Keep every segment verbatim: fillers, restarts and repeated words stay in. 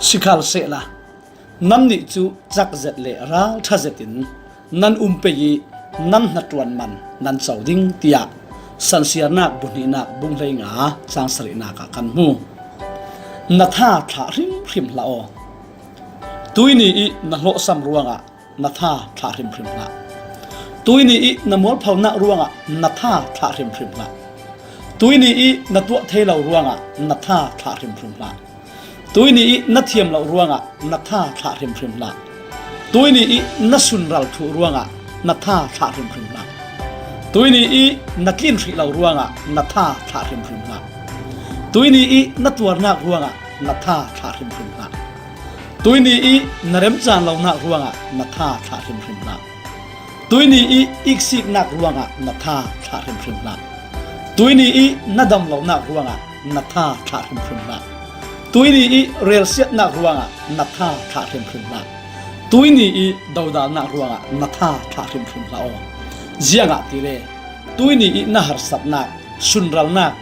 Sikal sela, nan ni chu chak zet le ral tha zet in nan umpei i nan na tuan man nan chau ding tia. San siarnak bu hnihnak bung hlei nga chang sarinak a kan hmu. Na tha thla hrim hrim hla o. Tui ni i na hlo sam ruanga na tha thla hrim hrim hla. Tui ni i na mualphaunak ruanga na tha thla hrim hrim hla. Tui ni i na tuah thei lo ruanga na tha thla hrim hrim hla. Tui ni i na thiam lo ruanga na tha thla hrim hrim hla. Tui ni i na sunral thu ruanga na tha thla hrim hrim hla. Tui ni i na tlin hri lo ruanga na tha thla hrim hrim hla. Tui ni i na tuarnak ruanga na tha thla hrim hrim hla. Tui ni i na remchan lonak ruanga na tha thla hrim hrim hla. Tui ni i iksiknak ruanga na tha thla hrim hrim hla. Tui ni i na damlonak ruanga na tha thla hrim hrim hla. Tui ni i relsiatnak ruanga na tha thla hrim hrim hla. Tui ni i daudalnak ruanga na tha thla hrim hrim hla o. Zianga tile, tui ni i na harsatnak, sunralnak,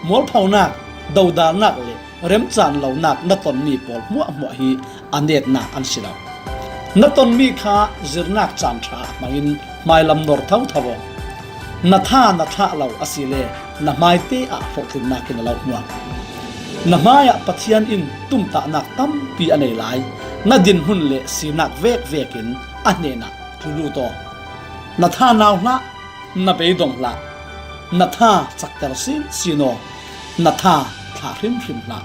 mualphaunak, daudalnak le remchan lonak na ton mi pawl hmuahmuah hi a netna an si lo. Na ton mi kha zirnak chan tha a hmangin hmai lam nor thauthau o. Na tha na thlah lo a si le na hmai te a hlotinna kina lo hmuah. Na hmai a Pathian in tumtahnak tampi a nei lai na dinhmun le sinak vekvek in a hnena tlulut o. Na tha nau hlah, na beidong hlah, na tha chakter sinsin o, na tha thla hrim hrim hlah.